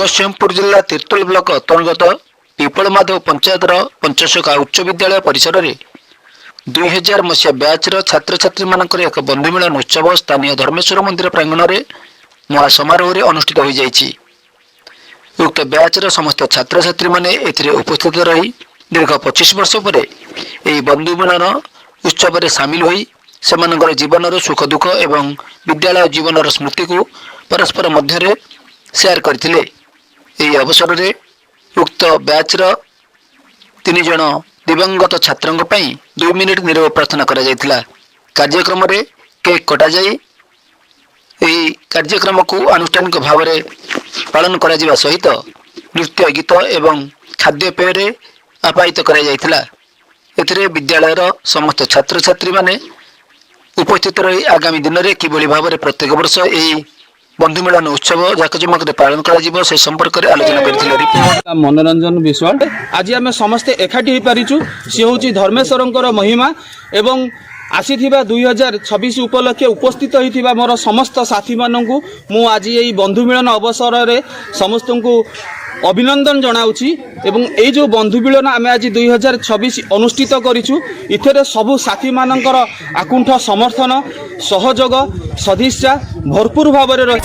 ଜଗତସିଂହପୁର ଜିଲ୍ଲା ତିର୍ତ୍ତୋଲ ବ୍ଲକ ଅନ୍ତର୍ଗତ ପିପଳମାଧବ ପଞ୍ଚାୟତର ପଞ୍ଚସଖା ଉଚ୍ଚ ବିଦ୍ୟାଳୟ ପରିସରରେ 2000 ମସିହା ବ୍ୟାଚ୍ର ଛାତ୍ରଛାତ୍ରୀମାନଙ୍କର ଏକ ବନ୍ଧୁ ମିଳନ ଉତ୍ସବ ସ୍ଥାନୀୟ ଧର୍ମେଶ୍ୱର ମନ୍ଦିର ପ୍ରାଙ୍ଗଣରେ ମହାସମାରୋହରେ ଅନୁଷ୍ଠିତ ହୋଇଯାଇଛି। ଉକ୍ତ ବ୍ୟାଚ୍ର ସମସ୍ତ ଛାତ୍ରଛାତ୍ରୀମାନେ ଏଥିରେ ଉପସ୍ଥିତ ରହି ଦୀର୍ଘ 25 ବର୍ଷ ପରେ ଏହି ବନ୍ଧୁ ମିଳନ ଉତ୍ସବରେ ସାମିଲ ହୋଇ ସେମାନଙ୍କର ଜୀବନର ସୁଖ ଦୁଃଖ ଏବଂ ବିଦ୍ୟାଳୟ ଜୀବନର ସ୍ମୃତିକୁ ପରସ୍ପର ମଧ୍ୟରେ ସେୟାର କରିଥିଲେ। ଏହି ଅବସରରେ ଉକ୍ତ ବ୍ୟାଚ୍ର ତିନି ଜଣ ଦିବଙ୍ଗତ ଛାତ୍ରଙ୍କ ପାଇଁ 2 ମିନିଟ୍ ନିରବ ପ୍ରାର୍ଥନା କରାଯାଇଥିଲା। କାର୍ଯ୍ୟକ୍ରମରେ କେକ୍ କଟାଯାଇ ଏହି କାର୍ଯ୍ୟକ୍ରମକୁ ଆନୁଷ୍ଠାନିକ ଭାବରେ ପାଳନ କରାଯିବା ସହିତ ନୃତ୍ୟ, ଗୀତ ଏବଂ ଖାଦ୍ୟପେୟରେ ଆପ୍ୟାୟିତ କରାଯାଇଥିଲା। ଏଥିରେ ବିଦ୍ୟାଳୟର ସମସ୍ତ ଛାତ୍ରଛାତ୍ରୀମାନେ ଉପସ୍ଥିତ ରହି ଆଗାମୀ ଦିନରେ କିଭଳି ଭାବରେ ପ୍ରତ୍ୟେକ ବର୍ଷ ଏହି ବନ୍ଧୁ ମିଳନ ଉତ୍ସବ ଜାକଜମକରେ ପାଳନ କରାଯିବ, ସେ ସମ୍ପର୍କରେ ଆଲୋଚନା କରିଥିଲେ। ରିପୋର୍ଟ, ମନୋରଞ୍ଜନ ବିଶ୍ୱାଳ। ଆଜି ଆମେ ସମସ୍ତେ ଏକାଠି ହେଇପାରିଛୁ, ସିଏ ହେଉଛି ଧର୍ମେଶ୍ୱରଙ୍କର ମହିମା। ଏବଂ ଆସିଥିବା 2026 ଉପଲକ୍ଷେ ଉପସ୍ଥିତ ହୋଇଥିବା ମୋର ସମସ୍ତ ସାଥୀମାନଙ୍କୁ ମୁଁ ଆଜି ଏଇ ବନ୍ଧୁ ମିଳନ ଅବସରରେ ସମସ୍ତଙ୍କୁ ଅଭିନନ୍ଦନ ଜଣାଉଛି। ଏବଂ ଏଇ ଯେଉଁ ବନ୍ଧୁ ମିଳନ ଆମେ ଆଜି 2026 ଅନୁଷ୍ଠିତ କରିଛୁ, ଏଥିରେ ସବୁ ସାଥୀମାନଙ୍କର ଆକୁଣ୍ଠ ସମର୍ଥନ, ସହଯୋଗ, ସଦିଚ୍ଛା ଭରପୁର ଭାବରେ ରହି